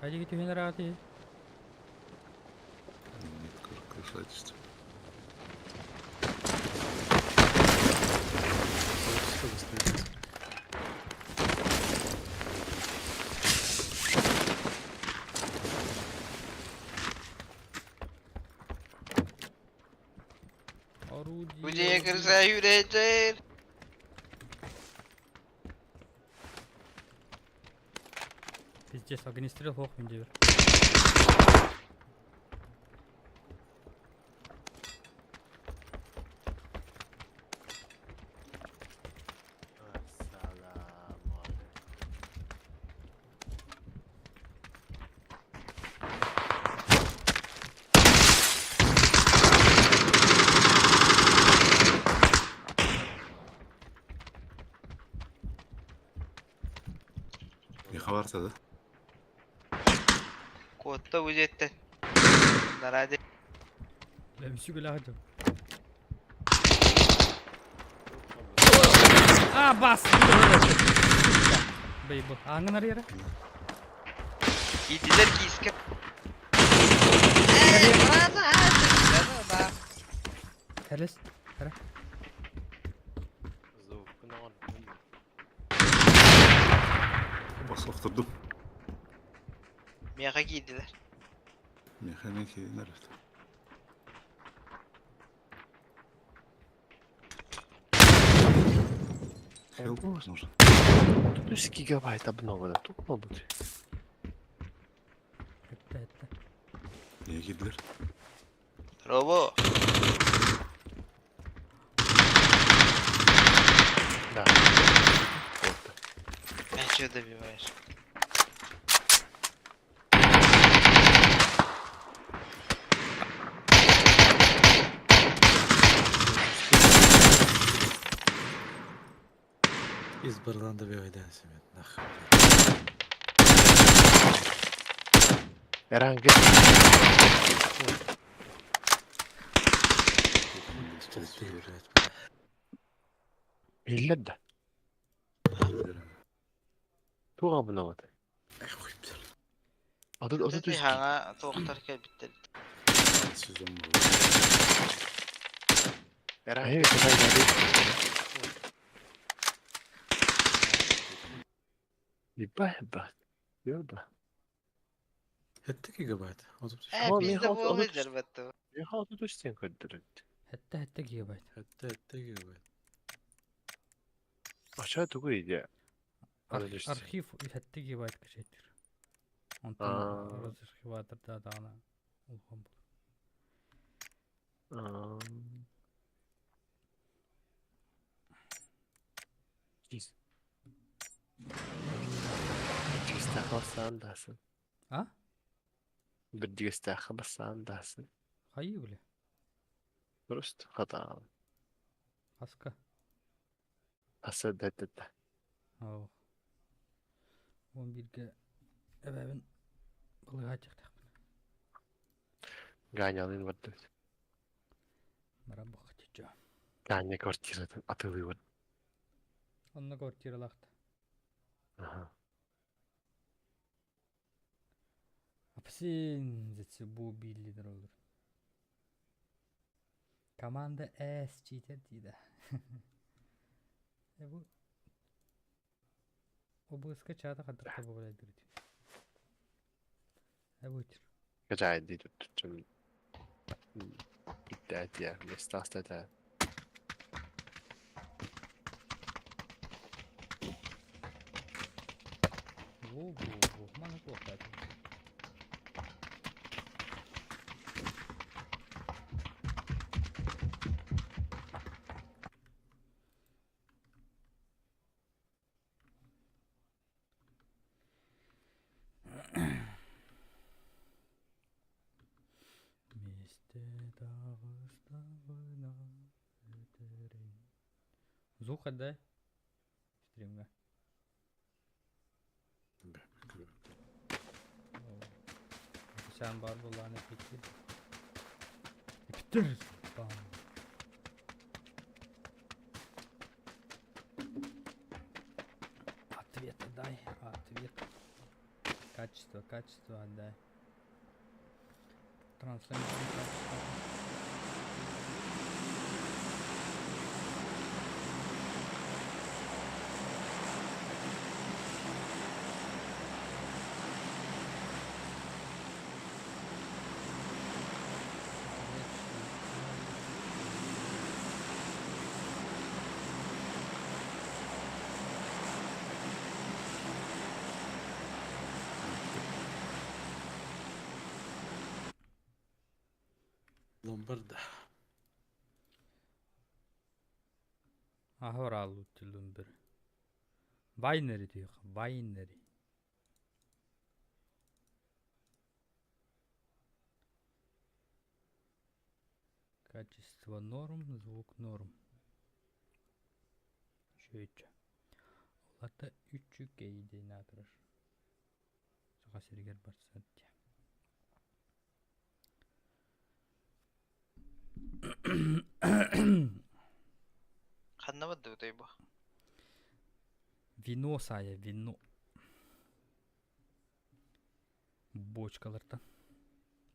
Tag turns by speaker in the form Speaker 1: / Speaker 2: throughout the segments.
Speaker 1: Хайдыгы түһэн арааты?
Speaker 2: Крыша түстүм.
Speaker 1: Орудие.
Speaker 3: Где крыса юречер?
Speaker 1: Пиздец, огнестрел ох мин диэбэр.
Speaker 2: Миэхэ барта да?
Speaker 3: Куотта бу дьиэттэн. Нараде.
Speaker 1: Бэм сүгэлээх дьон. А, бас! Бейбл. Ааҥын арыйара?
Speaker 3: Киирдилэр киискэ.
Speaker 1: Кэлэс. Кара.
Speaker 2: Бас охтордум.
Speaker 3: Миэхэ киирдилэр.
Speaker 2: Миэхэ эмиэ киирдилэр. Хелп нужен.
Speaker 4: 30 гигабайт обновлено. Тут мабуть.
Speaker 1: Этте, этте.
Speaker 2: Niye girdiler?
Speaker 3: Робо.
Speaker 4: Да. Вот.
Speaker 3: А чё добиваешь?
Speaker 5: Из Барланда добивайдан себе, нахуй.
Speaker 4: Эранге.
Speaker 5: Ты, блядь.
Speaker 4: Биллэр да. Туох обновата?
Speaker 5: Эх, хуй, блядь.
Speaker 4: Отут отут үс
Speaker 3: Хаҥа туохтар кэлбиттэр.
Speaker 2: Сезон был.
Speaker 4: Эранге Ебать, Ёба.
Speaker 5: 7 гигабайт. 33.
Speaker 3: Э,
Speaker 4: О,
Speaker 3: пизда
Speaker 4: миэхэ
Speaker 3: буолуй
Speaker 4: отут
Speaker 3: дьарбатты.
Speaker 4: миэхэ отут үс диэн көрдөрөт.
Speaker 1: Этте, этте гигабайт.
Speaker 5: 7 гигабайт.
Speaker 4: Ача тугу идея?
Speaker 1: Арх- Архив 7 гигабайт кэчэйтир. Онтон
Speaker 4: Аа.
Speaker 1: разархиваторда даҕаны улахан буолар.
Speaker 4: Чиз. Биирдигэстээх бассаан дасын.
Speaker 1: А?
Speaker 4: Биирдигэстээх бассаан дасын.
Speaker 1: Хайыы бile?
Speaker 4: Просто хатаан.
Speaker 1: Хаска.
Speaker 4: Аса дэтэттэ.
Speaker 1: Оо. Уон бииргэ эбээбин балыыһааччыктаахпын.
Speaker 4: Ганялыын бардыбыт.
Speaker 1: Бара бухачча.
Speaker 4: Ганя квартиратын атылыыбын.
Speaker 1: Онно квартиралаахта.
Speaker 4: Аха.
Speaker 1: Апсин зэтси бу биллидер olur. Команда S читер дейді. Э бу ОБС-ка чаата хардахта буолайдыр Э бу итир.
Speaker 4: Качаайдыы туттуччум. Бүттээт местаста
Speaker 1: Во во во маны туохтаат. Миэстэ таҕыстаҕына этэрин. Звук отдай стримҥа. Саан баар буоллаҕына эпиттир. Эпиттир! Бам. Ответ дай, ответ. Качество, качество отдай. Трансляция качество.
Speaker 5: Ломбарда.
Speaker 1: Аһоралу тилумбер. Вайнери дүйх, вайнери. Качество норм, звук норм. Үчүгэйчэ. Ол аата үчүгэй диэн аатырар. Саха сиригэр барсар диye.
Speaker 3: Ханна бардыбытай бу?
Speaker 1: Вино саайа, вино. Бочкалартан.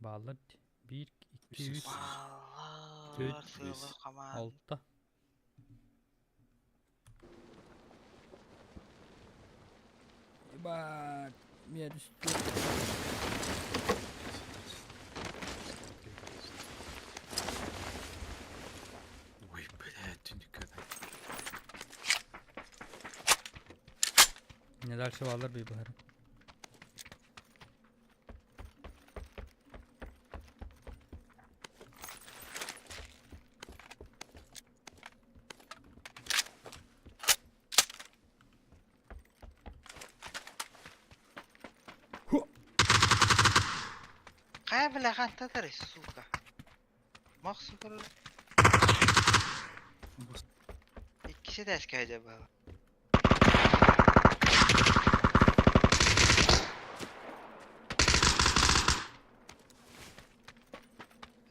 Speaker 1: Бааллар дии. Биир, икки, үс,
Speaker 3: Бааллар,
Speaker 1: төрт,
Speaker 3: сыалы хамаан.
Speaker 1: алта. Ебать, меня түстү.
Speaker 5: Ой, блядь, түнүккэ
Speaker 1: Не дальше бааллар бий быһары.
Speaker 3: Хайа бля хантатар сука. Мах сука. Иккиси да эскайда была.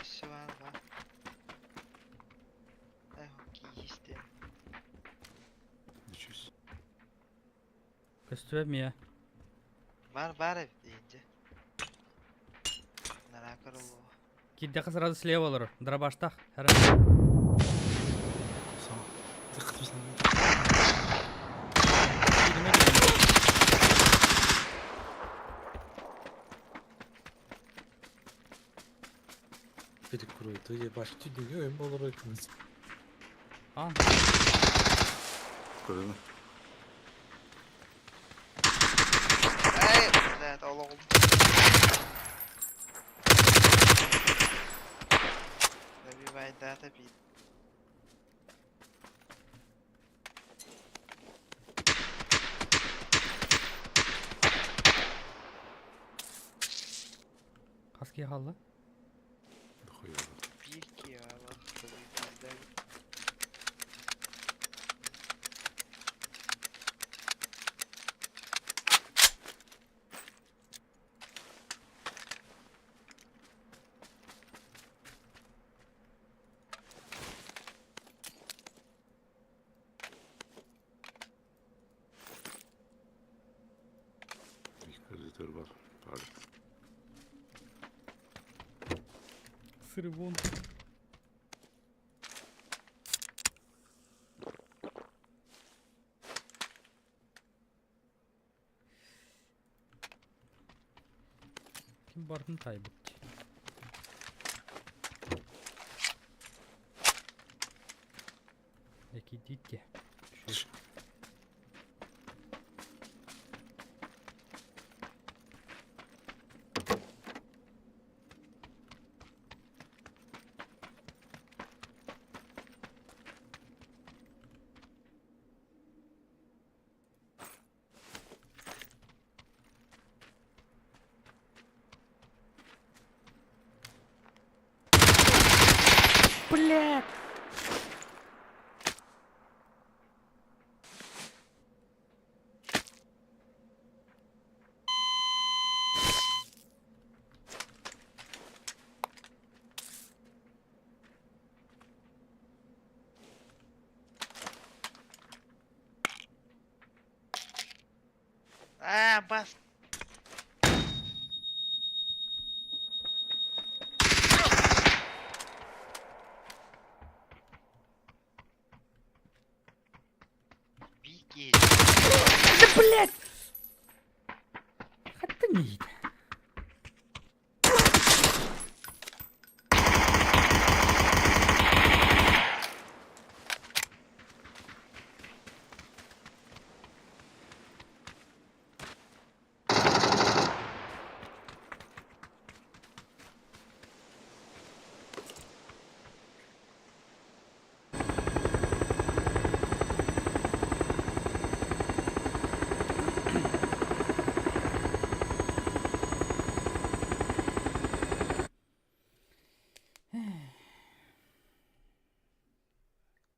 Speaker 3: Өссө баар баар. Эх, киистим.
Speaker 2: Ничего.
Speaker 1: Көстүбэт мия.
Speaker 3: Бар бар эбит диинчэ. Нараа көрүллүө.
Speaker 1: Киирдэххэ сразу слева олорор. Дробаштах. Кииримэ кииримэ.
Speaker 5: Перекрой, ебашь, түнүгө өн болор экенбиз.
Speaker 1: А,
Speaker 2: Көрөбүн.
Speaker 3: Эй, блядь, олоҕум. Добивай дата бит.
Speaker 1: хас киһи хаалла?
Speaker 2: Дохуя.
Speaker 3: Биир киһи пизда.
Speaker 2: İki kreditör var. Pardon.
Speaker 1: Сырыбон. Ким бардын таайбыт. Экидите. Блядь!
Speaker 3: Аа, бас. киһи.
Speaker 1: Да блять! Хаттан иһит.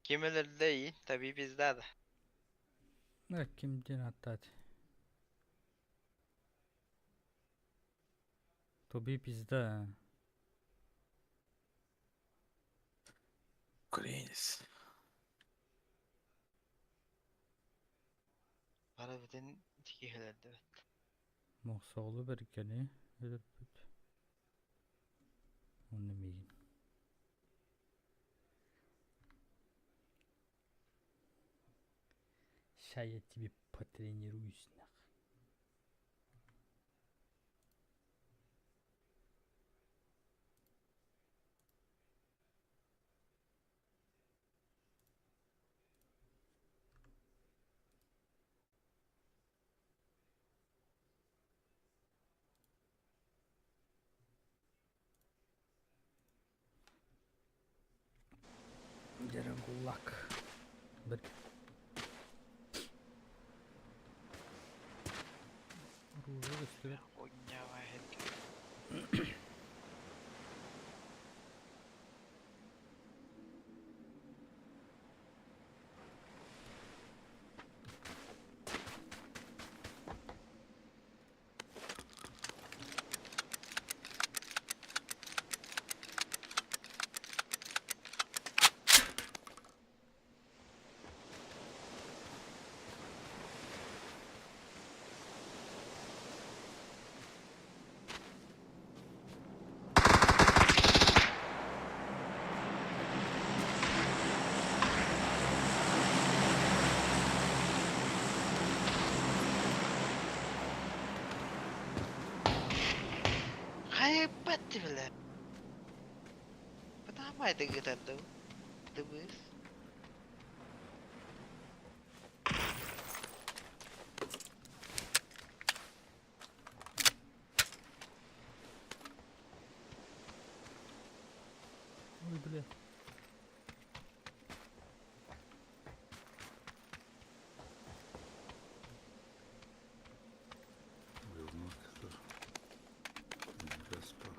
Speaker 3: Kim ölür iyi. Tabii bizde de.
Speaker 1: Ким диэн аттаат? Тоби пизда.
Speaker 5: Украинец.
Speaker 3: Барыбытын икки өлөрдүбүт.
Speaker 1: Мохсоҕолу бэргэни өлөрбүт. Онно миигин. Ща я тебе потренируюсь нах. Дьэ гулаг. Бэрт. Оружие көстүбэт.
Speaker 3: Хуйня Хайбат бля. Потому это где-то Дыбыс.
Speaker 1: Ой, бля.
Speaker 2: Уйулмак Гаспар.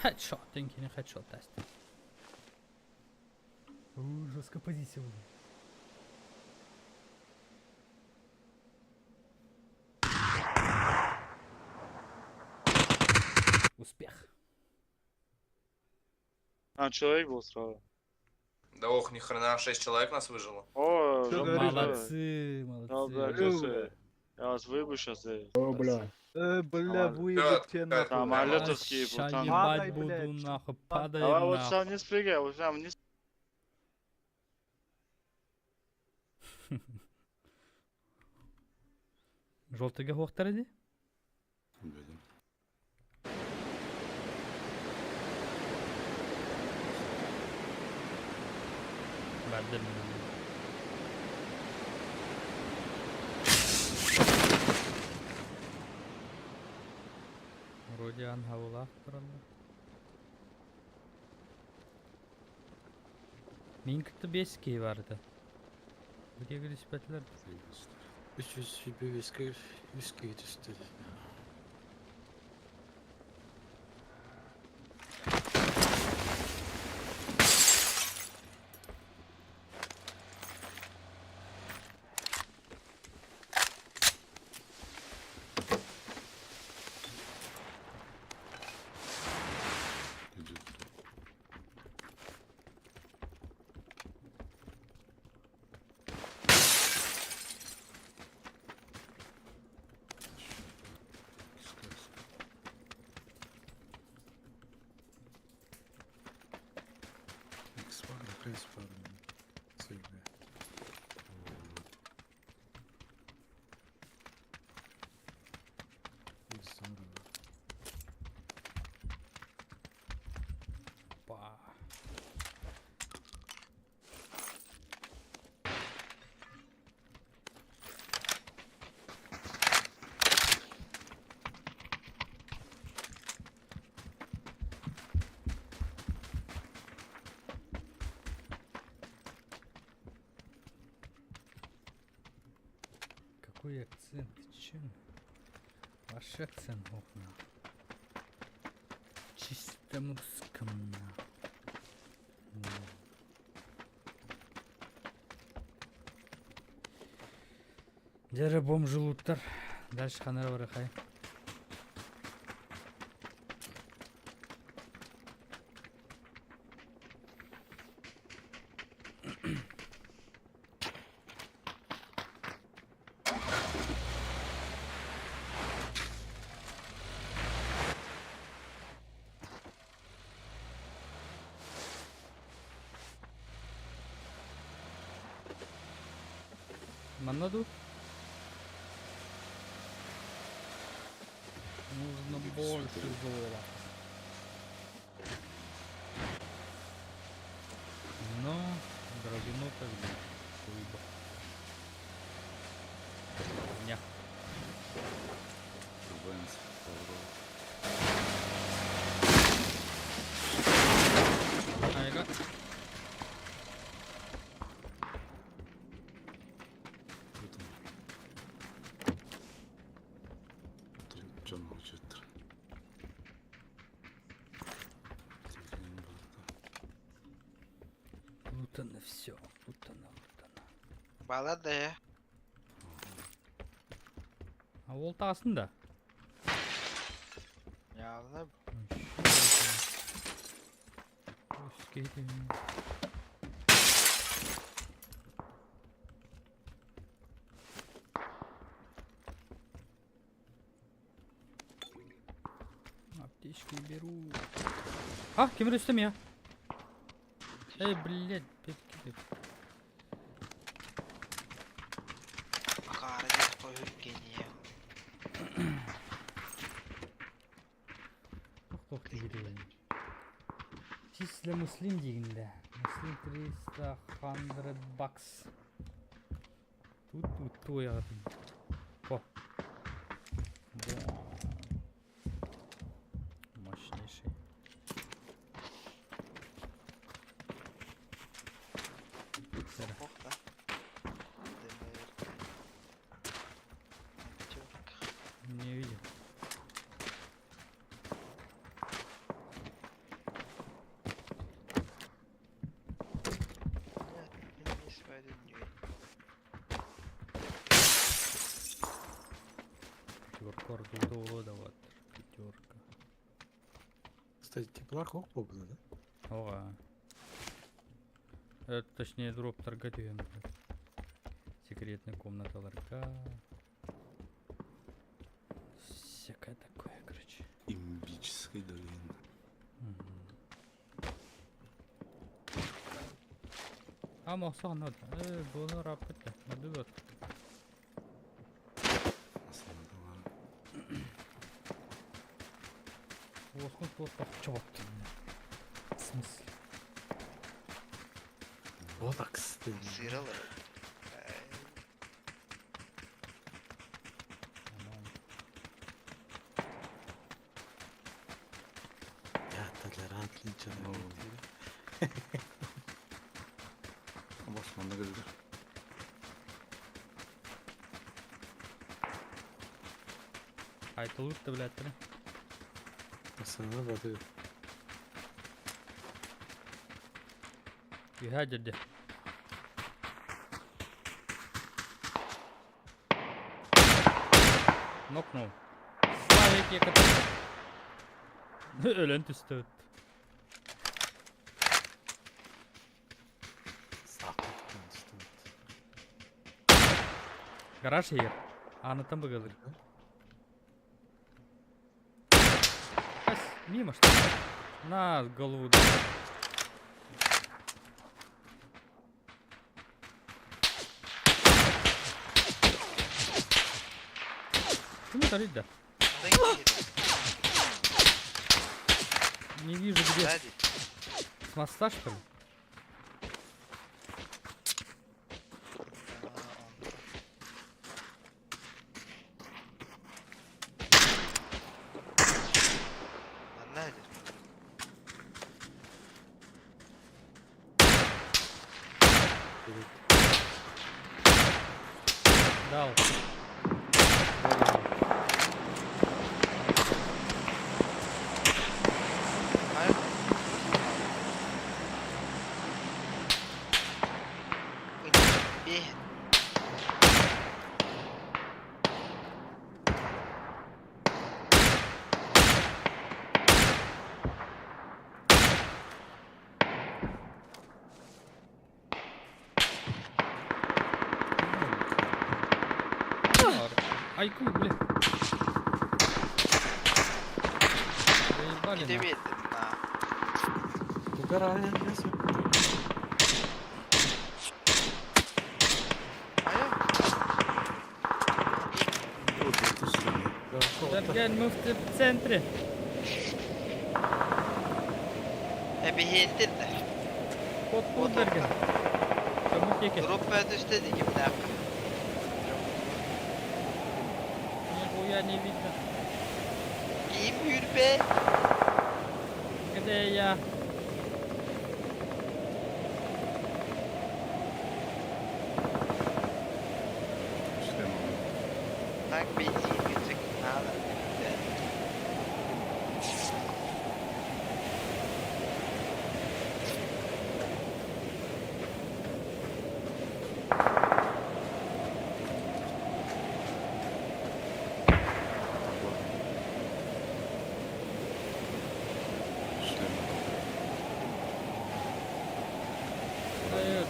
Speaker 1: Headshot, кини headshot тест. Жестко позиция была. Успех.
Speaker 6: А, человек был сразу.
Speaker 7: Да ох, ни хрена, 6 человек нас выжило.
Speaker 6: О,
Speaker 8: Чё
Speaker 6: жопа,
Speaker 8: говоришь,
Speaker 1: Молодцы,
Speaker 6: Да, бля,
Speaker 1: молодцы.
Speaker 6: сейчас я вас выебу сейчас.
Speaker 8: О, бля.
Speaker 9: Бля,
Speaker 6: Нормально.
Speaker 9: выебут тебе
Speaker 7: Да,
Speaker 9: нахуй.
Speaker 6: Там алетовские,
Speaker 1: Ща
Speaker 6: братан.
Speaker 1: ебать
Speaker 9: Падай,
Speaker 1: буду
Speaker 9: блядь.
Speaker 1: нахуй, падаем
Speaker 6: Давай вот
Speaker 1: нахуй.
Speaker 6: сам не спрыгай, вот сам не
Speaker 1: Желтыга хуохтар ди?
Speaker 2: Беден.
Speaker 1: Бардым. Вроде анхавылаах тураллар. Мин кытта 5 киһи барды. Где түспэтилэр?
Speaker 5: 325 үс киһи түстэ.
Speaker 2: Идет.
Speaker 5: Пресс баар сыыга. Здорово.
Speaker 1: Па. Какой акцент? Чем? Ваш акцент, ох, на. Чисто русском. на. М. Дьэ эрэ бомжулууттар дальше ханна эрэ барыахай. Манна дуу? Нужно больше золота. Но дорогину как бы хуйба. Ня.
Speaker 2: Врубаемся в поворот.
Speaker 1: Айга.
Speaker 2: Тут он. Дьон учуттар. Телефон барда.
Speaker 1: Лутано все. Лутано, лутано.
Speaker 3: Баллада я.
Speaker 1: А ол таасын да.
Speaker 3: Явно
Speaker 1: Өскейді. Аптечки беру. А, ким эрэ я? Эй, блядь, перекидывай.
Speaker 3: Акаары диэн хойут гения.
Speaker 1: Туох диирин. Число муслим диигин да. Муслим 300 hundred bucks. Тут тут туйаҕытын. О. Да. Мощнейший. Сэр.
Speaker 3: Ох да. ДМР. Пятерка.
Speaker 1: Не видел.
Speaker 3: Нет, не свою дверь.
Speaker 1: Пятерка ордула дават. Пятерка.
Speaker 5: Кстати, теплах ох было, да?
Speaker 1: Ога. Это, точнее дроп торгатюен. Секретная комната ларька. Всякое такое, короче.
Speaker 2: Имбической долины.
Speaker 1: Мгм. А мохсоҕ э буолар аппыта мадыбат
Speaker 2: Асландалар.
Speaker 1: уоскун суох тохчоботтун в смысле
Speaker 5: Вот акс.
Speaker 3: Сыралар.
Speaker 1: Нормально.
Speaker 5: Я толерантный человек.
Speaker 2: Басманна кэллэ.
Speaker 1: Айтылыт да билээттэрэ
Speaker 5: Основной воды.
Speaker 1: Үһээ дьэрдэ. Нокнул. Славик екат. Өлөн түстэ.
Speaker 5: Саахат стоит.
Speaker 1: Гараж иһэр. Аанытан быгалыр. Ас, мимо что ли? На голову. Ким тарый да? Не вижу где.
Speaker 3: Сзади.
Speaker 1: С моста что ли?
Speaker 3: Манна этэ.
Speaker 1: Дал. Айку, бля. Заебали
Speaker 3: Ките
Speaker 1: нахуй.
Speaker 3: биэрдим на.
Speaker 5: Угорает, если.
Speaker 3: Айо.
Speaker 2: Вот это что ли?
Speaker 1: Дарган, мы в центре.
Speaker 3: Эбиһиэнтин да.
Speaker 1: Кот кот Дарган. Кому теке?
Speaker 3: Группа түстэ дии кимнээххэ.
Speaker 1: Нихуя не видно.
Speaker 3: Киим үүрбэ.
Speaker 1: Где я?
Speaker 2: Шлем.
Speaker 3: Так бензин бүтсек надо.
Speaker 2: Шлем.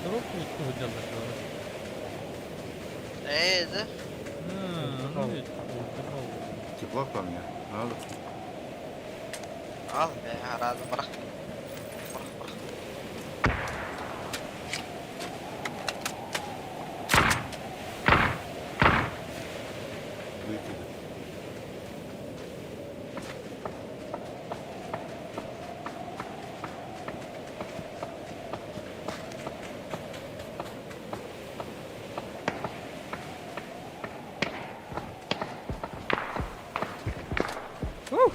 Speaker 1: Дроп выделать.
Speaker 3: Ээ, да?
Speaker 1: Ну ведь.
Speaker 2: Тепла по мне. Надо.
Speaker 3: Ал бе, арады бырах. Бырах, бырах.
Speaker 2: Выкидай.
Speaker 1: Ух!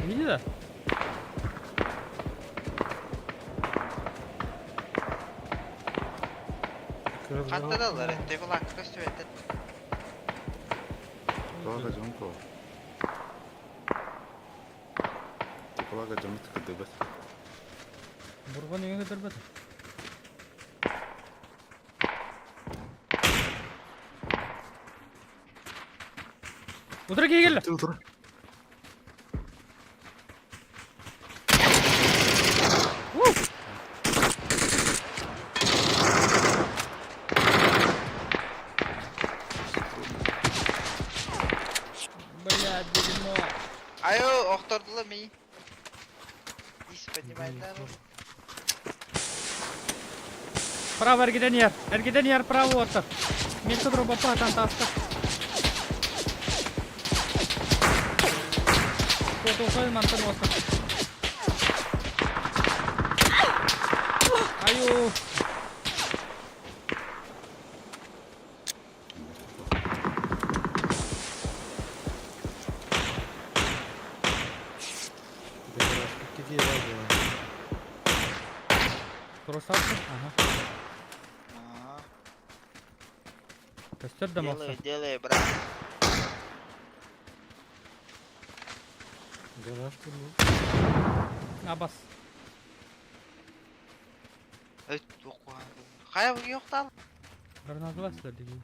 Speaker 1: Видела?
Speaker 3: Хантадалар, тепла көстүбэт.
Speaker 2: Плага жонко. Плага жомит кыдыбат.
Speaker 1: Бурган үйгө дөрбөт. Утура киигелле.
Speaker 2: Утура.
Speaker 1: Бля, дерьмо.
Speaker 3: Айо, охтордула ми. Ис поднимай да.
Speaker 1: Право эргиден яр. Эргиден яр право орта. Метро дробапа там таска. Фото мантан оста. Айо. Красавчик. Ага. Костер домался.
Speaker 3: Делай, делай, брат.
Speaker 5: Гараж ну.
Speaker 1: Абас.
Speaker 3: Өт, Хайа бу yo'q
Speaker 1: Граната басылар деген.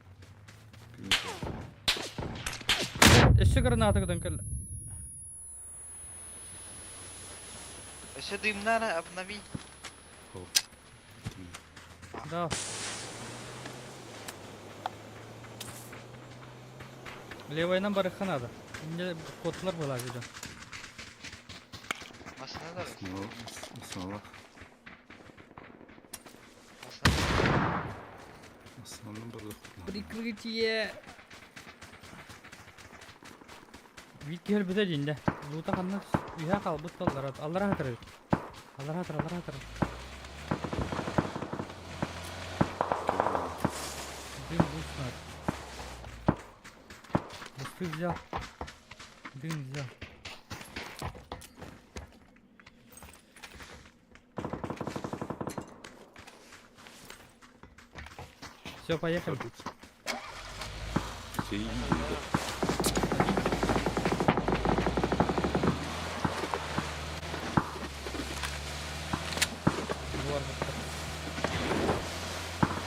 Speaker 1: Өссө граната көтөн кэллэ.
Speaker 3: Өссө дымнара обнови.
Speaker 1: Да. Левайынан барыхха надо. Мне котлар вылазит.
Speaker 3: Масына да.
Speaker 2: Основа.
Speaker 3: Масына.
Speaker 2: Основном бардых.
Speaker 1: Прикрытие. Биир киһи өлбүтэ дииннэ. Луута ханна үһэ хаалбыт аллара аллара хатар эбит. Аллара хатар, аллара хатар. Дым бус надо. Бусты взял. Дым взял. Все, поехали.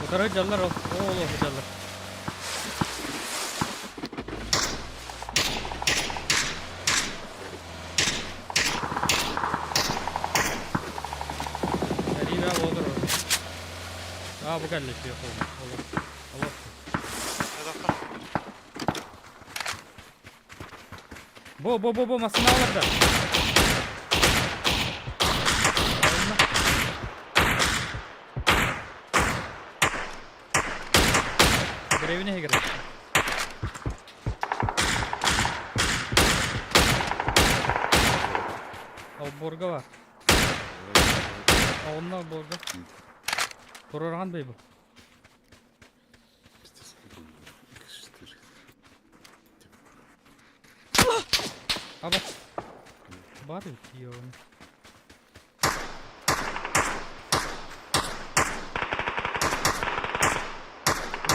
Speaker 1: Утары дьаллар ол, ол дьаллар. Сэрии олорор. Аа, бу кэллэ үчүгэй олох. Олох. Бу, бу, бу, бу, массыына олордо. Дэриэбинэ иһигэр. Олбуорга бар. Онно олбуорга. Туруораҕын бэй бу. Аба. Бар ёбаный.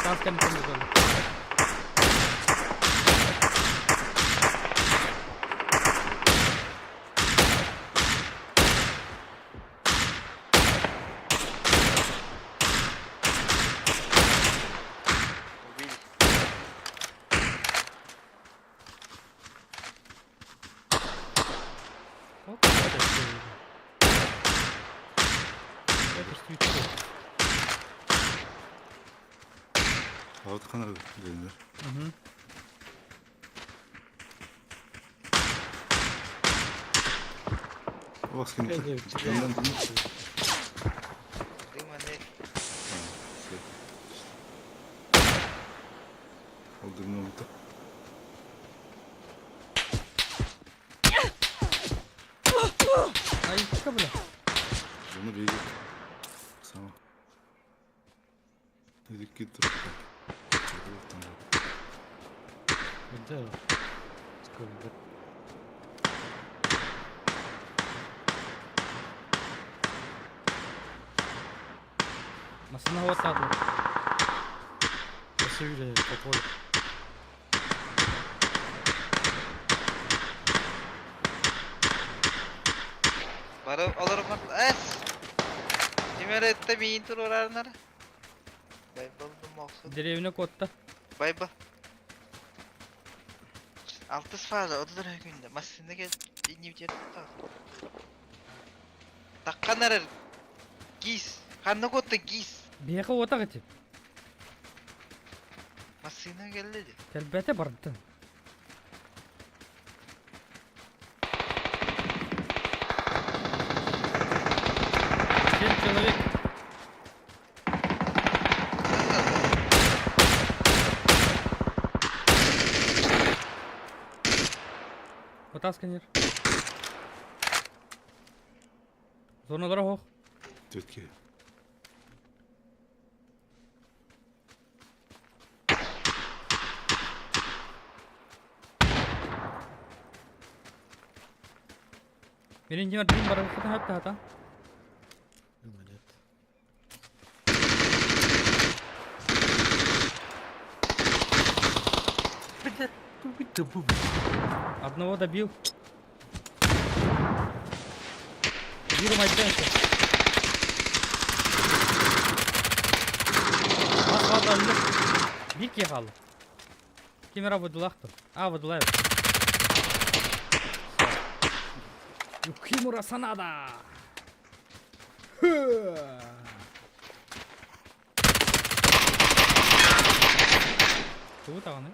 Speaker 1: Таас кэнниттэн бутуолла.
Speaker 3: Убили.
Speaker 1: Оп, это что Это что
Speaker 2: Аутханар дэнэр.
Speaker 1: Угу.
Speaker 2: Олох киниттэн.
Speaker 3: Дым аны.
Speaker 2: Ол дымныбыта.
Speaker 1: Айыкка бля.
Speaker 2: Дьону биһиги саҥа Икки турукка.
Speaker 5: Да. Сколько?
Speaker 1: Массыына уоттаатылар.
Speaker 5: Красивее по полю.
Speaker 3: Бары олорумар эс. Ким эрэ ытта миин туруорарынар. Байбалдым мохсун.
Speaker 1: Деревня куотта.
Speaker 3: Байба. Алтыс фаза, отут эрэ күндэ. Массыына кэл иннибитигэр Таххан эрэр гиз. Ханна куотта гиз.
Speaker 1: Биһиэхэ уотах ити.
Speaker 3: Массыына кэллэ дии.
Speaker 1: Кэлбэтэ бардын. Семь человек. Вытасканер. Зоналара хоох.
Speaker 2: Тетки.
Speaker 1: Мин инженер дым барыбыт хатта
Speaker 5: Нет.
Speaker 1: Одного добил. Виру майданчик. Бас қалды өлді. Бір кие қалды. Кемера выдылақты. А, выдылай. Юкимура Санада. Тугу даҕаны?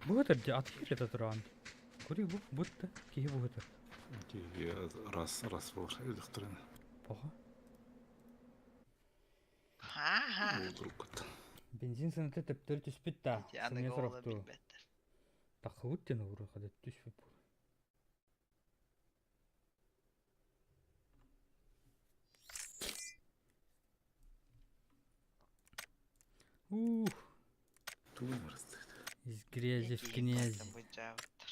Speaker 1: Бу өтөр дии, ат киирэ туран. Кури бу бутта киһи бу өтөр.
Speaker 2: Раз раз буолар өлөхтөрүнэ.
Speaker 1: Поха.
Speaker 3: Ха-ха.
Speaker 2: Уолдуруккут.
Speaker 1: Бензин сыаната төптөрү түспүт да,
Speaker 3: Ити аныгы
Speaker 1: сымыйа
Speaker 3: оҕолор
Speaker 1: сурахтуу.
Speaker 3: билбэттэр.
Speaker 1: Таххыбыт диэн уруха да түспүт буолуо. Ух,
Speaker 2: Тугун барыстыт.
Speaker 1: из грязи в
Speaker 3: Ити
Speaker 1: князи.
Speaker 3: тантан былдьаабыттар.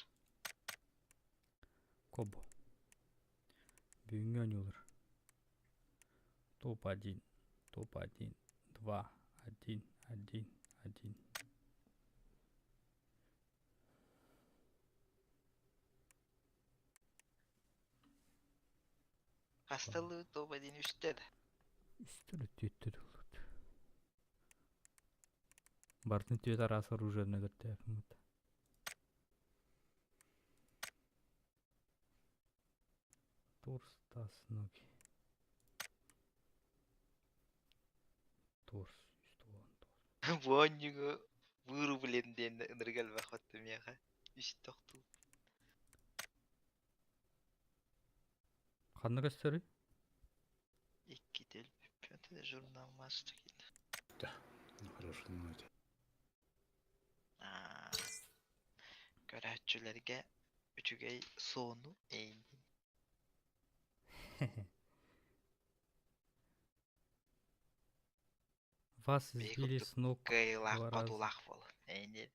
Speaker 1: Кобо. Бүгүҥҥү оонньуулар. Топ-1, топ-1, 2, 1, 1, 1.
Speaker 3: Хасталыы топ один үстэ да.
Speaker 1: Үстэр түөттэ тыллыт. Бартын түөт араас оружиені көртөөпмүт. Торс, таз, ноги. Торс, үс туолан торс.
Speaker 3: Бу оонньууга вырублен диэн ынырык элбэх батта миэхэ. Үс тохтуу.
Speaker 1: Ханна көстөрүй?
Speaker 3: Икки тел журнал мастер.
Speaker 2: Ну, хорошо, ну это.
Speaker 3: Аа. Көрөөччүлэргэ үчүгэй суону эйдин.
Speaker 1: Вас
Speaker 3: Бэйэ
Speaker 1: сбили
Speaker 3: курдук
Speaker 1: с ног
Speaker 3: кыайыылаах
Speaker 1: два раза.
Speaker 3: хотуулаах буолан. Эйдин.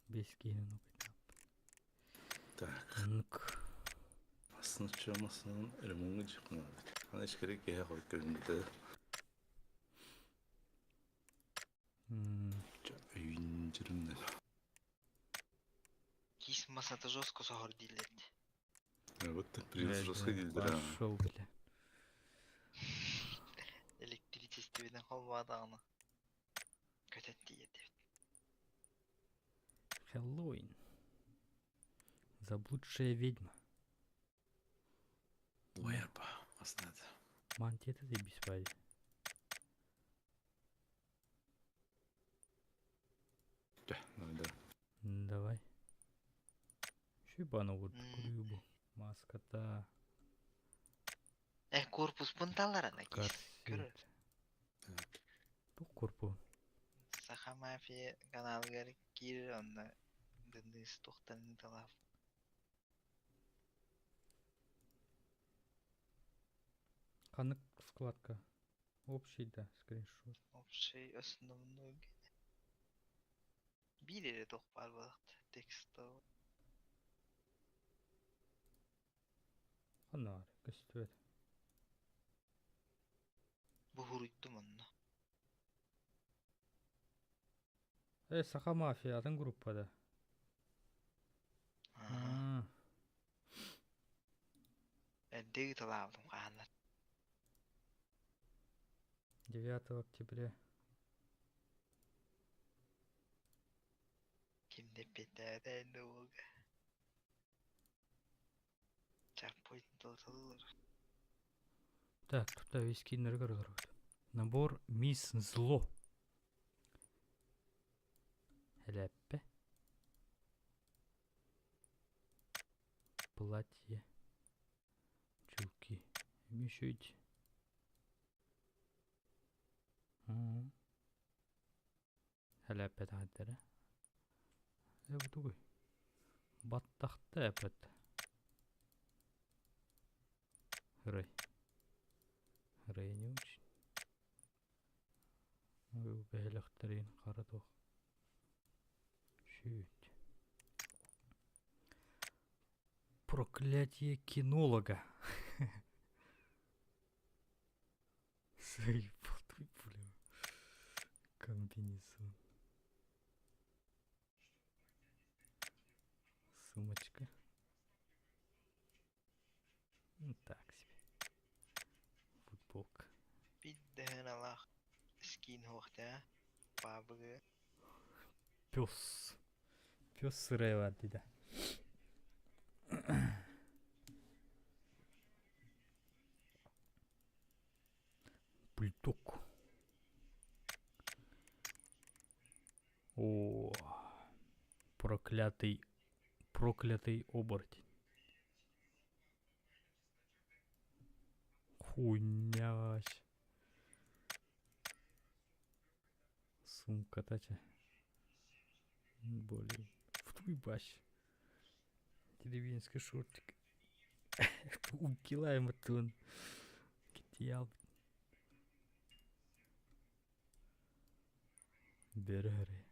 Speaker 1: Бес киһини
Speaker 2: Так.
Speaker 1: Оннук.
Speaker 2: Астын чамасын ремонга чыкмады. Ана ишкере кеhe koy көрүндө.
Speaker 1: М,
Speaker 2: Үйүн жүрүмдө.
Speaker 3: Кис масата жестко соһор дииллэр.
Speaker 2: Вот так придется
Speaker 1: блядь,
Speaker 2: жестко
Speaker 1: да,
Speaker 2: дилдер.
Speaker 1: Пошел, бля.
Speaker 3: Электричестводан холбаатаҕына көтөн тиийэр эбит.
Speaker 1: Хэллоуин. Заблудшая ведьма.
Speaker 5: Уэрба. Аснат.
Speaker 1: Мантия ты беспали.
Speaker 2: Да, да.
Speaker 1: Давай. Еще вот
Speaker 3: М.
Speaker 1: рыбу. Маскота.
Speaker 3: Э, корпус таларана кис. Көрөр.
Speaker 1: Корсет. Тух корпу.
Speaker 3: Саха мафия каналыгар киирэр онно дындыс тухтарын талап.
Speaker 1: Ханнык вкладка. Общий, да, скриншот.
Speaker 3: Общий основной. Биир эрэ туох баар буолахта. Текстовый.
Speaker 1: Ханна көстүбэт.
Speaker 3: Буһуруйдум онно.
Speaker 1: Э, Саха мафия, атын группада.
Speaker 3: Аа.
Speaker 1: А,
Speaker 3: Эрдеги талаабытым хааннар.
Speaker 1: 9 октября.
Speaker 3: Ким деппетээдэ энди уолга. Чаппойт тылтылыр.
Speaker 1: Так, тут весь киндер Набор Мисс Зло. Ляппе. Платье. Чулки. Мешуть. Ляппе тааттара. Э, бу тугуй. Баттахта эпэт. Рэй. Рэй не очень. Бэһэлэхтэрин хара туох. Чуть. Проклятие кинолога. Заебал твой бля. Комбинезон. Сумочка. Ну, так себе. Футболка.
Speaker 3: Биддэһэн скин хуохта. Бабыгы.
Speaker 1: Пес. Пес сырая да. Бульдог. О, проклятый, проклятый оборотень. Хуйня вообще. Сумката чэ. Более. Фу, бащ. Деревенский шортик. Укилаем оттон. Китиял. Бөрө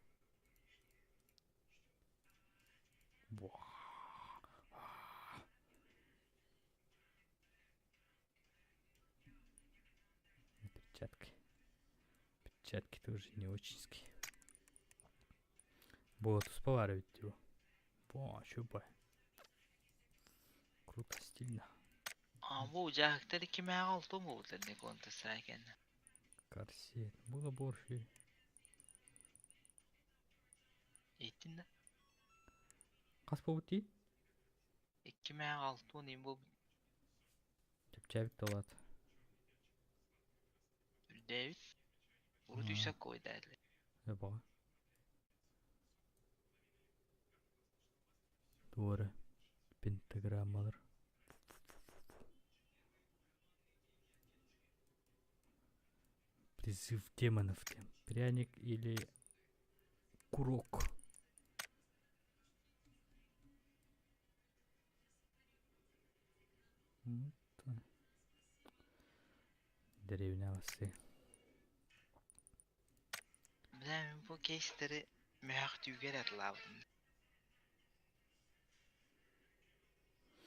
Speaker 1: Перчатки. Перчатки тоже не очень. Вот, успеваю его. Во, чупай. Круто, стильно.
Speaker 3: А бу дьааһыктар кимээҕэ олтум буолбуттар не Counter Strike
Speaker 1: Корсет. Было больше.
Speaker 3: Иттин да?
Speaker 1: Хас буолбут дии?
Speaker 3: Икки мээҕэ алтыан им буолбут.
Speaker 1: Чэпчээбит да
Speaker 3: Үрдээбит. Урут үсэ койдаатылар.
Speaker 1: Эбаҕа. Туора пентаграммалар. Призыв демонов диэн. Пряник или курок. Дэриэбинэ бассыы.
Speaker 3: Бля, мин бу кейстэри мөһөх түүгэр атылаабытым.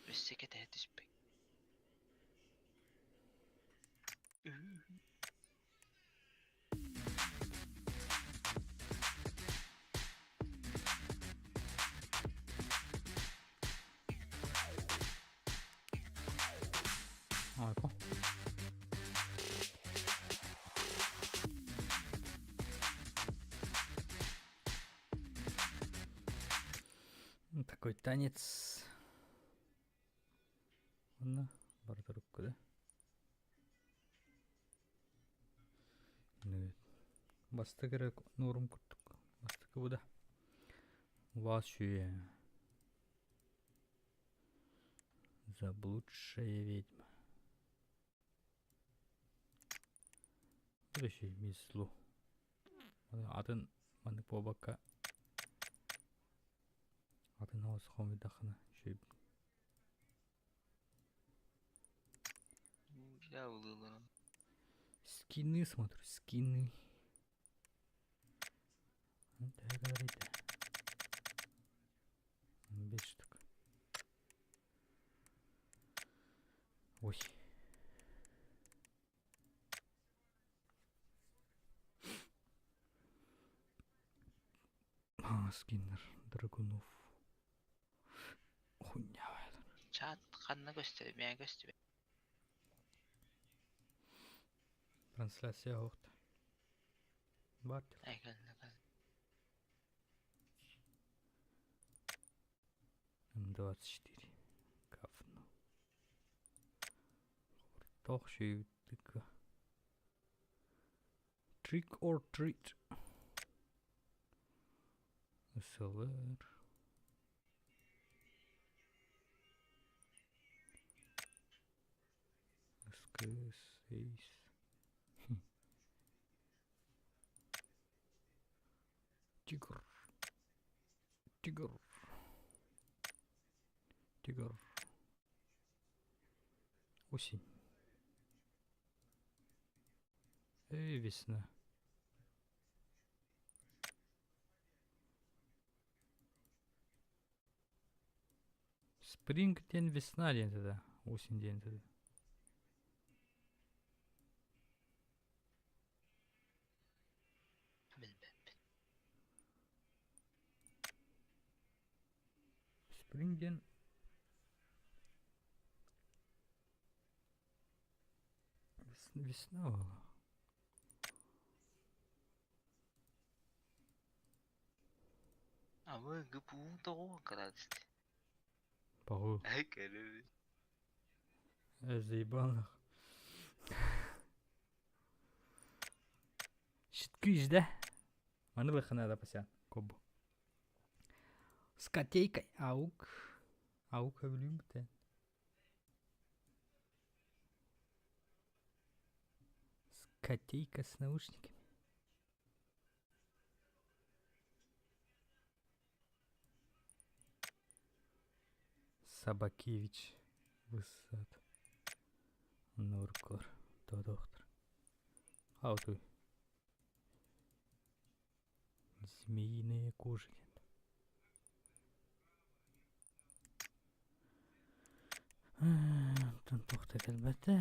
Speaker 3: Өссө кэтэһэ түспэт.
Speaker 1: Айко. Такой танец. Онно барыта урукку да. Бастакы эрэ нуорум курдук. Бастакы бу да. Вас Заблудшая ведьма. Будущий мисс Лу. Атын маннык буолбакка атын оҕус хомуйдаххына үчүгэй. Скины смотрю, скины. Төһө говорите? Бес штук. Ой. А, скиннер Драгунов. Хуйня.
Speaker 3: Чат ханна көстөр, мээ көстүбэт.
Speaker 1: Трансляция оһохто. Бар М24. Говно. Тох шүйдік. Trick or treat. SLR. СКС, Эйс. Тигр. Тигр. Тигр. Осень. Эй, весна. Спринг день весна день тогда. Осень день тогда.
Speaker 3: Билбэппин.
Speaker 1: Спринг день. Весна была.
Speaker 3: А вы ГПУ тоҕо кыраадысты.
Speaker 1: Погу.
Speaker 3: Кэлэ.
Speaker 1: Заебал нах. Щитки да? Маны лыхына пася. Кобу. С котейкой. Аук. Аук хөбүлүүм. С котейка с наушниками. Собакевич высад. Нуркор. Доктор. Аутуй. Змеиные кожи. Онтон туох да кэлбэтэ.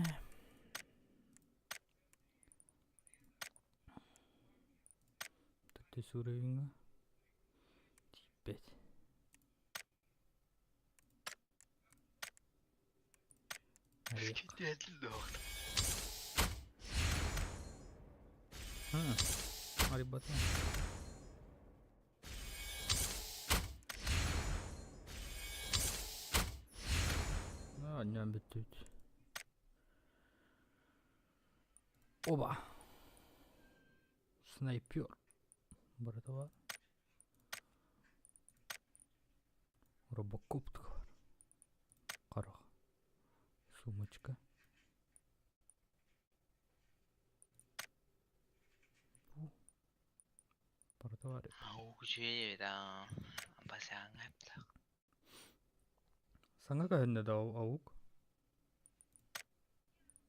Speaker 1: Төрдүс уровеньҥа тиийбэт. Арыйбата. Анньан бүттүбүт. Оба. Снайпер. Братва. Робокоп баар. Харах. Сумочка. Бу. Барыта баар.
Speaker 3: Үчүгэй эбит аа. Басааҥҥа эптэх.
Speaker 1: Саҥа көһүннэ да аук?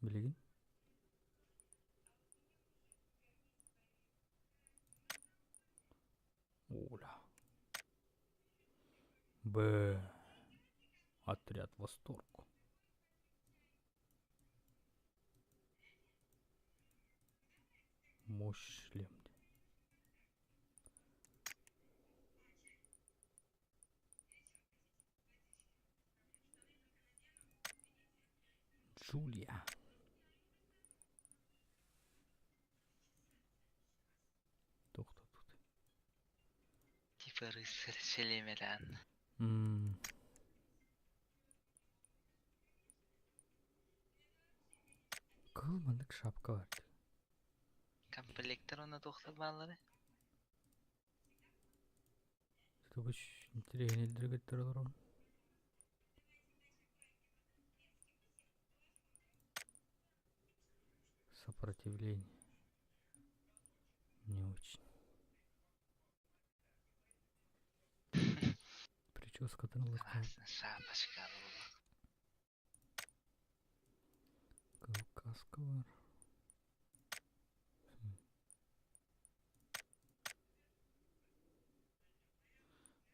Speaker 1: Билигин. Оля. Б. Отряд Восторг. Мощь шлем. Джулия. Туох да тут.
Speaker 3: Типа рыцарь шлемелээн.
Speaker 1: М. Кыл маннык шапка бар.
Speaker 3: Комплектар уонна туохтар баалларый?
Speaker 1: Тугуч интэриэһинэйдэригэр олорон. Сопротивление. Не очень. Прическа-то
Speaker 3: Красная шапочка буолла.
Speaker 1: Каска бар.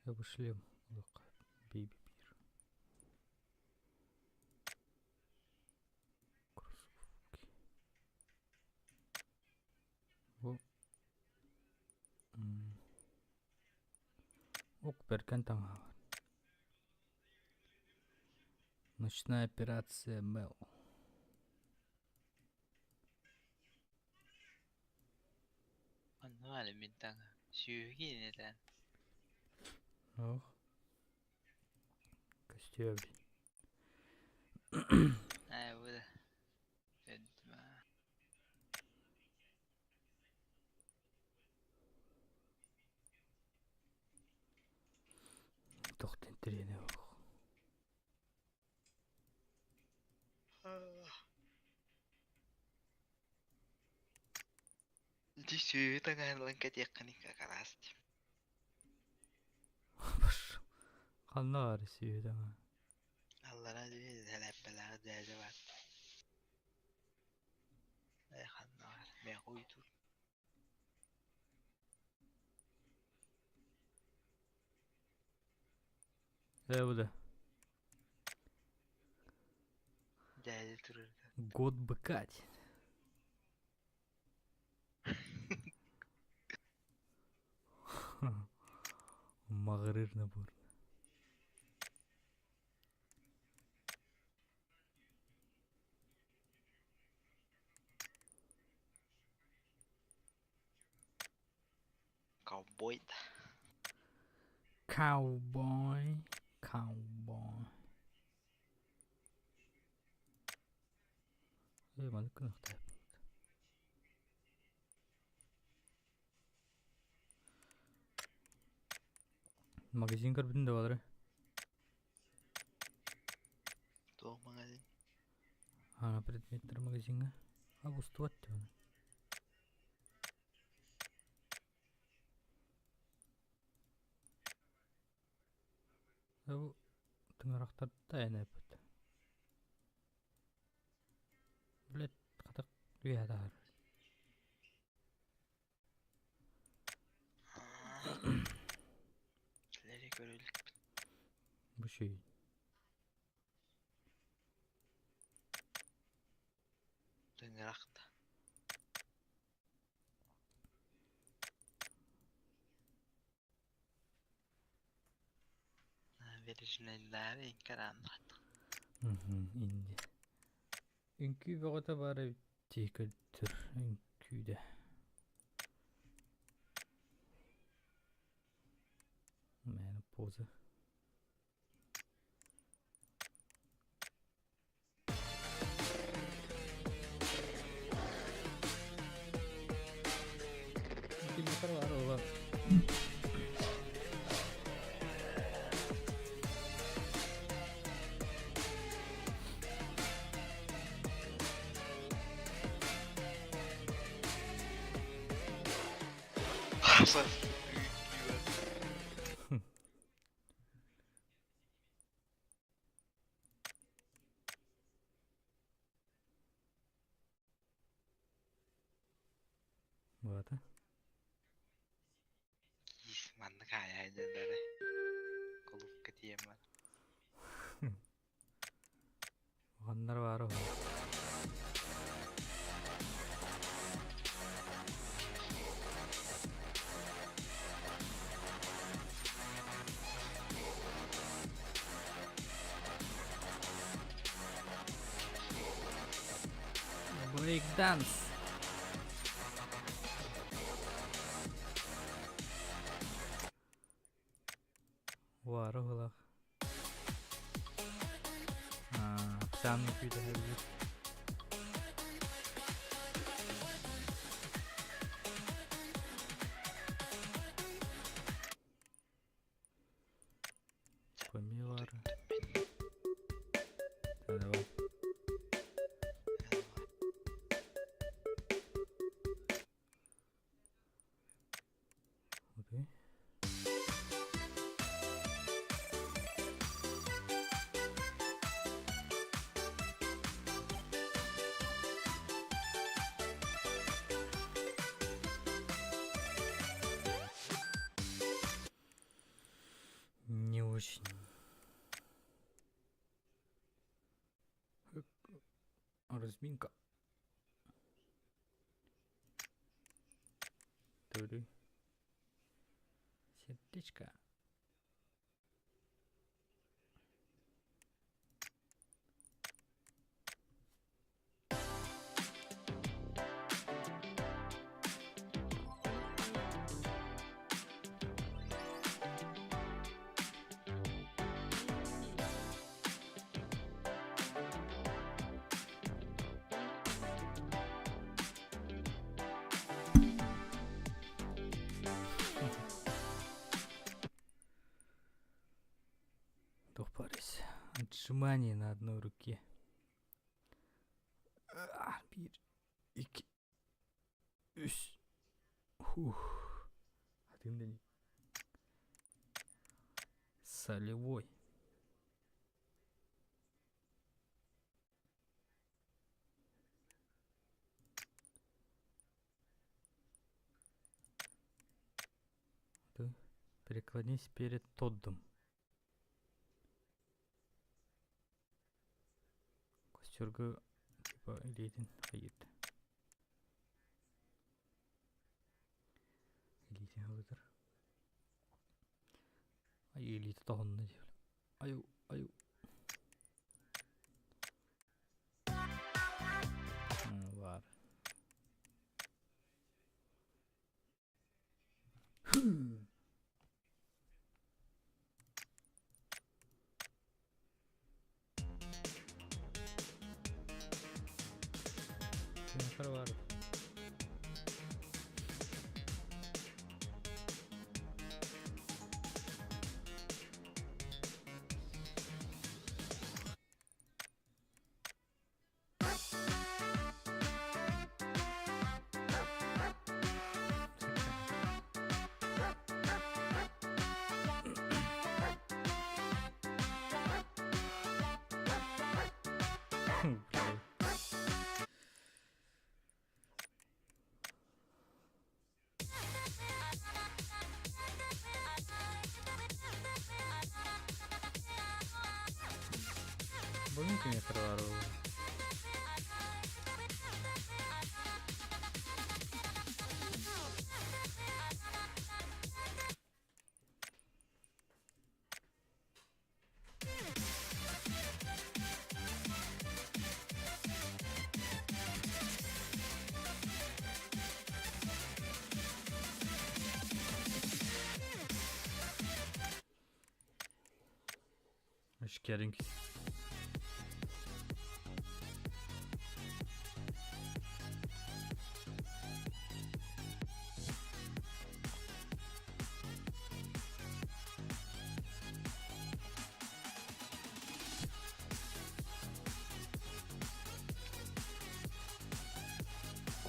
Speaker 1: Я бы шлем Бейби бир. Кроссовки. Бу Ок бэргэн таҥаһа бар. Ночная операция Мэл.
Speaker 3: Онно әлі мин таҥа. Сүөһү киинэтэ.
Speaker 1: Ох. Костюм.
Speaker 3: Ээ бу да. Өдмө.
Speaker 1: Туох интэриэһинэй ох.
Speaker 3: Ити сүөһү таҥаһын ылан кэтиэххиний как раз
Speaker 1: Пошел. Ханна баар сүөһү таҥаһа?
Speaker 3: Аллараа дии сэлээппэлээх дьээдьэ баар. Ээ ханна баар миэхэ уйдуур.
Speaker 1: Ээ бу да.
Speaker 3: Дьээдьэ турар.
Speaker 1: Год быкать. Маҕырыыр набор.
Speaker 3: Ковбой да.
Speaker 1: Cowboy. Cowboy. Ээ маннык гыныахтаахпын. Магазин көрбүтүн да баалара.
Speaker 3: Туох магазин?
Speaker 1: Ана предметтер магазиҥҥа. А устубат дии оны. Бу Тыҥырахтарда эн эппит. Блядь, хата үөһэ таһаар.
Speaker 3: Килэри көрө иликпит.
Speaker 1: Бу шүй.
Speaker 3: Тыҥырахта. Набережнайдары инкарааннаат.
Speaker 1: Инди. Үҥкүү бөҕөтө баар эбит дии көрдөр үҥкүүдэ. Мээнэ поза. Километр бар ола. Баата.
Speaker 3: Киис маннык аайа дьоннары. Кулуупка тиийэн баран.
Speaker 1: Уһаннар баара уһун. Брейк-данс. Уара уһулах. Саамы күүтэһэбит. Помилар. Давай. Окей. Не очень. Разминка. Төрү. Сердечко. Тохпарис. Отжимание на одной руке. Биир, икки, үс. Фух. Атын Солевой. Ты преклонись перед Тоддом. Костюргу типа илиитин хайыт. Илиитин халытар. Ай илиитэ тоһунна диэбил. Аю, аю. Бар. Бар. Бүгүн кимиэхэ эрэ баар буолла. Just kidding.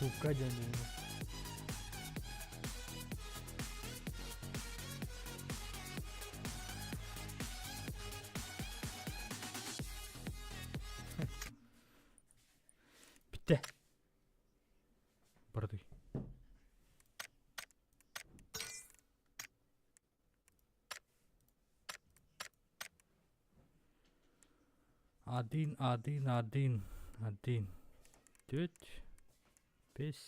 Speaker 1: Кубка диэн Бүттэ. Бардый. Один, один, один, один. Түөрт, бес,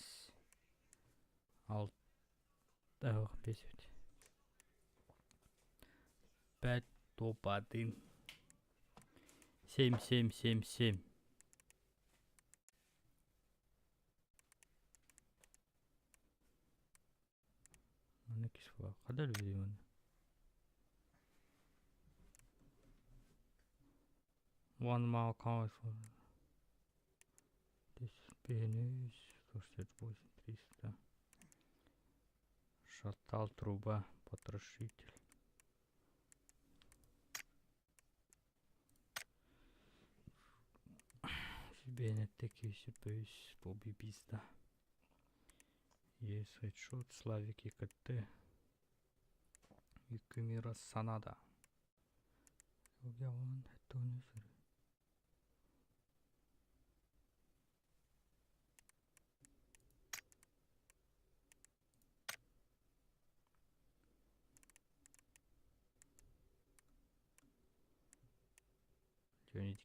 Speaker 1: алта, бес эбит. Пять, топ один. Семь, семь, семь, семь. Манна кисла. Хада любимый. One mile council. 168 300. Шатал труба потрошитель. Бенетеки сюрприз побибиста. Есть хедшот, Славик и КТ. Юкимира Санада. Леонид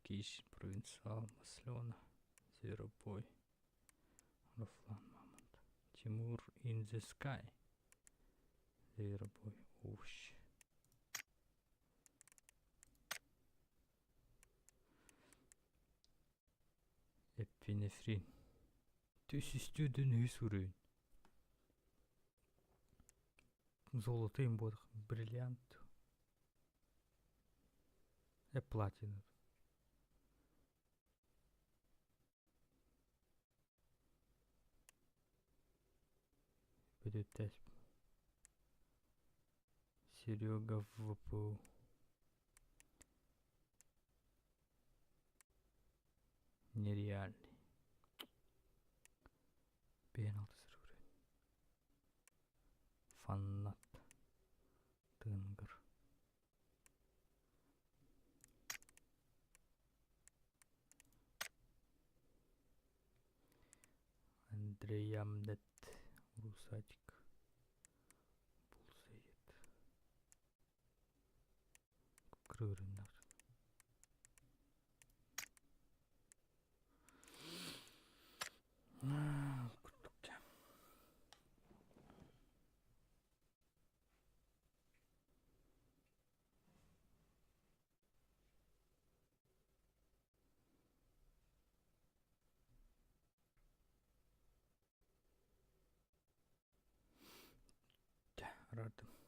Speaker 1: Киш, Провинциал, Маслена, Зверобой, Руслан Мамонт, Тимур in the Sky, Зверобой, Овощ. Эпинефрин. Түс үстүдүн үс уровень. Золотым будет бриллиант. Платина. Будет Серега в ВПУ. Нереальный. Пенал Фанат. Тенгр. Андрей Амнет. Русатик. Пулсеет. Крырыннар. Радым.